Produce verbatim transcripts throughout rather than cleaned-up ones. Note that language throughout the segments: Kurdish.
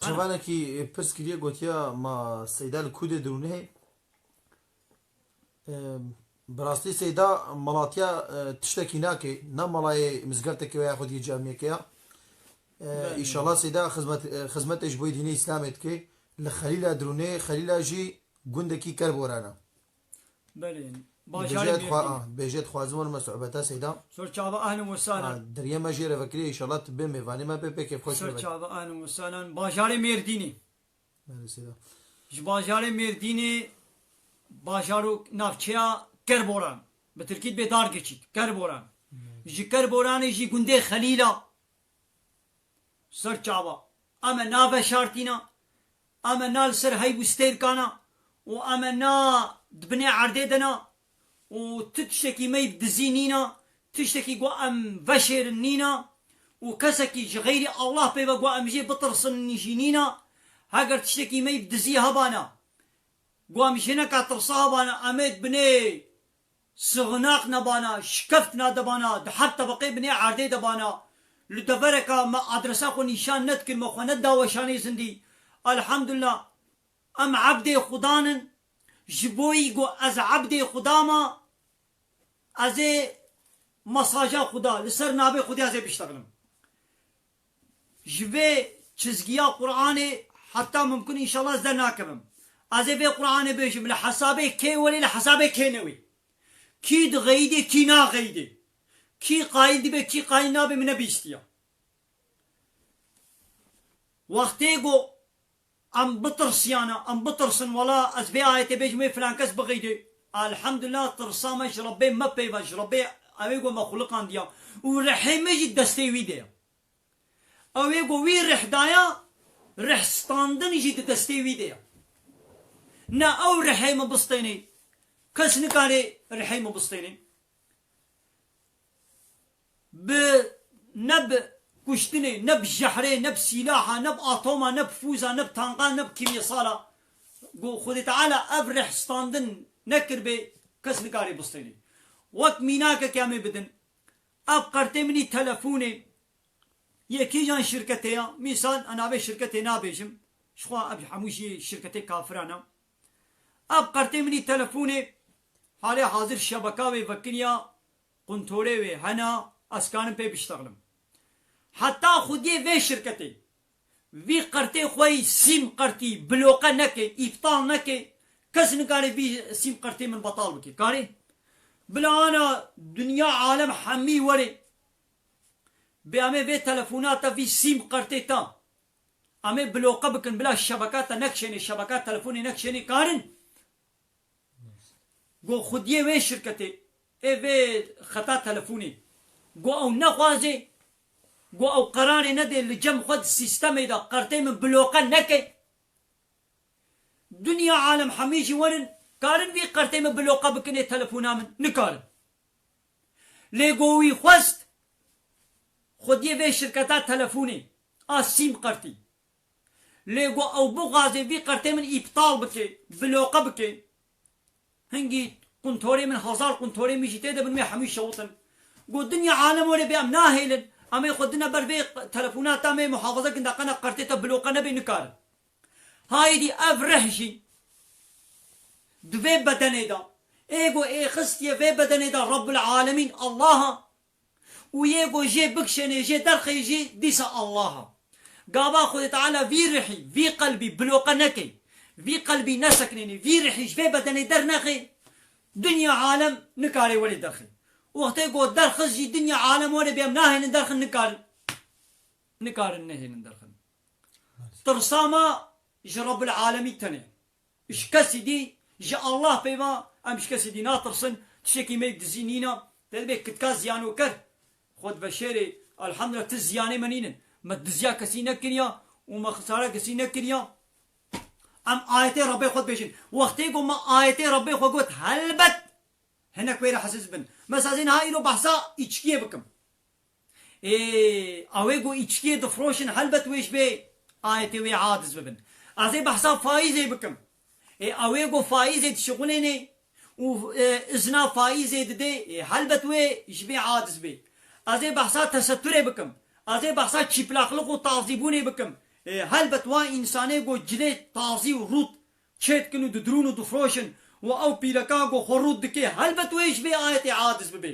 Civanekî pirs kiriye, gotiya ma Seyda li ku de dirûne? Em, bi rastî Seyda Malatya, e, tiştekî nake. Ne malayê mizgeftekê ya xwedî camiyeke ya. E, Belê. Îşallah Seyda xizmet, e, xizmetê ji bo dînê Îslamê dike. Li Xelîla dirûne, Xelîla jî gundekî Kerboran e. Belê. Bajarê Bêje dixwa-, Mêrdînê. Ah, bêje dixwazim werime sohbeta Seyda. Ser çava, ahlen we sahlen. Ha, deriyê me jê re vekirî, îşallah tu bê mêvanê me bê pê kêfxweş Ser bibe. Çava, ahlen we sahlen. Bajarê Mêrdînê. Belê Seyda. Ji bajarê Mêrdînê, bajaro navçeya Kerboran. Bi tirkî dibê Dargeçît, Kerboran. Belê. Ji Kerboranê jî gundê Xelîla. Ser çava. Em e na veşartîna, em e na li ser heyv û stêrkana û em e na di binê erdê de na û tu tiştekî me yî bi dizî nîna, tiştekî ku em veşêrin nîna û kesekî ji xeyrî Allah pê ve ku em jê bitirsin jî nîna. Heger tiştekî me yî bi dizî hebana, ku em jineka tirsa hebana, em ê di binê sixnak nebana, şikeft nadebana, di her tebeqê binê erdê de bana. Li devereka me adresa xwe nîşan nedikir, me xwe neda weşanê zindî. Elhamdulillah, em ebdê Xudan in, ji bo yî ku ez ebdê Xuda ma, ez ê mesaja Xuda, li ser navê Xwedê ez ê biştexilim. Ji vê çizgiya Qur'anê heta mimkun înşallah ez dernakevim. Ez ê vê Qur'anê bêjim, li hesabê kê werê, li hesabê kê newê. Kî dixeyidê, kî naxeyidê. Kî qayîl dibe, kî qayîl nabe, min nebîstiya. Wextê ku em bitirsiyana, em bitirsin, wela ez vê ayetê bêjim, wê filan kes bixeyidê. Elhamdulillah, tirsa me ji Rebbê me pê ve, ji Rebbê ew ê ku me xuliqandiya. Û rihê me jî destê wî de ye. Ew ê ku wî rih daya, rih standin jî di destê wî de ye. Ne ew rihê min bistênê, kes nikare rihê min bistênê. Bi, ne bi kuştinê, ne bi jehrê, ne bi sîlaha, ne bi atoma, ne bi fûza, ne bi tanqa, ne bi kîmyesala. Ku Xwedê Teala ev rih standin nekiribê, kes nikare bistênê. Wek mînakekê em ê bidin. Ev qertê min î telefonê yê kîjan şirketê ya? Mîsal, ez navê şirketê nabêjim. Jixwe ev hemû jî şirketê kafiran e. Ev qertê min î telefonê halê hazir şebeka wê vekiriya, quntorê wê hena, ez karim pê biştexilim. Heta xwediyê vê şirketê vî qertê xwe yî sîm qertî bloqe neke, îptal neke, kes nikare vî sîm qertê min betal bike. Karê? Bila ana dinya alem hemî were. Bê em ê vê telefona te vî sîm qertê te. Em ê bloqe bikin, bila şebeka te nekişênê, şebeka telefonê nekişênê karin. Go xwediyê wê şirketê, ê vê xeta telefonê. Go ew nexwazê, go ew qerarê nedê li cem xwe di sîstemê de qertê min bloqe neke. Dinya alem hemî jî werin, karin vî qertê min bloqe bikin ê telefona min? Nikarin. Lê go wî xwest, xwediyê vê şirketa telefonê a sîm qertî. Lê go ew bixwaze vî qertê min îptal bike, bloqe bike. Hingî quntorê min, hezar quntorê min jî tê de bin, wê hemî şewitin. Go dinya alem were bê em nahêlin. Em ê xwe dine ber vê telefona te, em ê muhafaza kin, de qena qertê te bloqe nebe, nikarin. Haydî ev rih jî di vê bedenê de, ê go ê xistiye vê bedenê de Rabbul Alemîn Allah a, û yê go jê bikişênê, jê derxê jî dîsa Allah a. Gava Xwedê Teala vî rihî, vî qelbî bloqe neke, vî qelbî nesekinênê, vî rihî ji vê bedenê dernexê, dinya alem nikare werê derxê. Wextê go derxist jî dinya alem were bê em nahêlin derxin, nikarin. Nikarin nehêlin derxin. Tirsa me ji Rabbul Alemî tenê. Ji kesî dî, ji Allah pê ve, em ji kesî dî natirsin. Tiştekî me dizî nîna. Te dibê kitka ziyanoker xwe diveşêrê. Elhamdulillah, ti ziyanê me nînin. Me diziya kesî nekiriya û me xisara kesî nekiriya. Em ayetê Rebbê xwe dibêjin. Wextê ku me ayetê Rebbê xwe got, helbet hinek wê re hesiz bin. Mesela ez ê niha îro behsa îçkiyê bikim. Ê, ew ê ku îçkiyê difroşin, helbet wê ji vê ayetê wê aciz bibin. Ez ê behsa faîzê bikim. Ê, ew ê ku faîzê dişixulênê û, e, izna faîzê didê, ê, helbet wê ji vê aciz bê. Ez ê behsa teseturê bikim. Ez ê behsa çîplaqliq û tazîbûnê bikim. Ê, helbet wan însanê ku cilê tazî û rût çêdikin û didirûn û difroşin û ew pîreka ku xwe rût dike, helbet wê ji vê ayetê aciz bibe.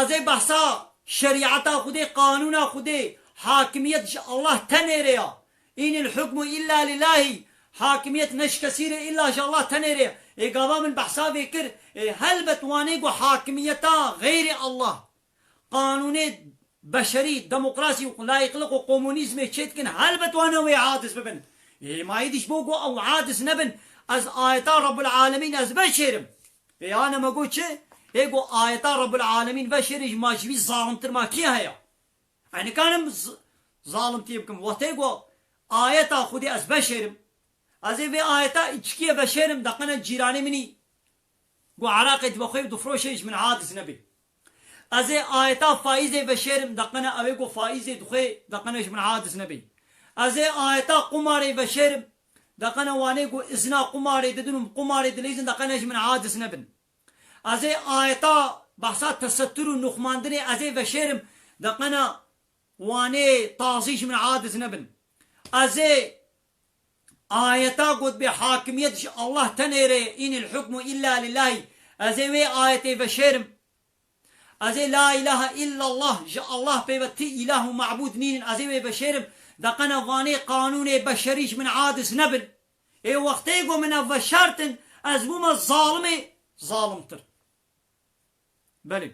Ez ê behsa şerîeta Xwedê, qanûna Xwedê, hakimiyet ji Allah tenê re ya. Înil hukmu illa lillahî. Hakimiyet ne ji kesî re, illa ji Allah tenê re ya. Ê gava min behsa vê kir, ê helbet wanê ku hakimiyeta xeyrê Allah, qanûnê beşerî, demokrasî û layîqliq û komunîzmê çêdikin, helbet wane wê aciz bibin. Ê ma êdî ji bo ku ew aciz nebin, ez ayeta Rabbul Alemîn ez veşêrim. Ê, ya ne me got çi? Ê got ayeta Rabbul Alemîn veşêrê, ji ma ji wî zalimtir ma kî heye? Ez nikarim z-, zalimtiyê bikim. Wextê got ayeta Xwedê ez veşêrim. Ez ê vê ayeta îçkiyê veşêrim, deqene cîranê min î got Iraqê dibe xwe û difroşê, ji min aciz nebê. Ez ê ayeta faîzê veşêrim, deqene ew ê got faîzê dixwe, deqene ji min aciz nebê. Ez ê ayeta qumarê veşêrim, deqene wanê got izna qumarê didin û qumarê dileyzin, deqene ji min aciz nebin. Ez ê ayeta behsa tesettur û nûxmandinê ez ê veşêrim, deqene wanê tazî ji min aciz nebin. Ez ê ayeta got bê hakimiyet ji Allah tenê re, înil hukmu illa lillahî. Ez ê wê ayetê veşêrim. Ez ê la ilahe illallah, ji Allah pê ve ti îlah û mabûd nînin, ez ê wê veşêrim. Deqene vanê qanûnê beşerî ji min aciz nebin. Ê wextê ku min ev veşartin, ez bûme zalimê zalimtir. Belê.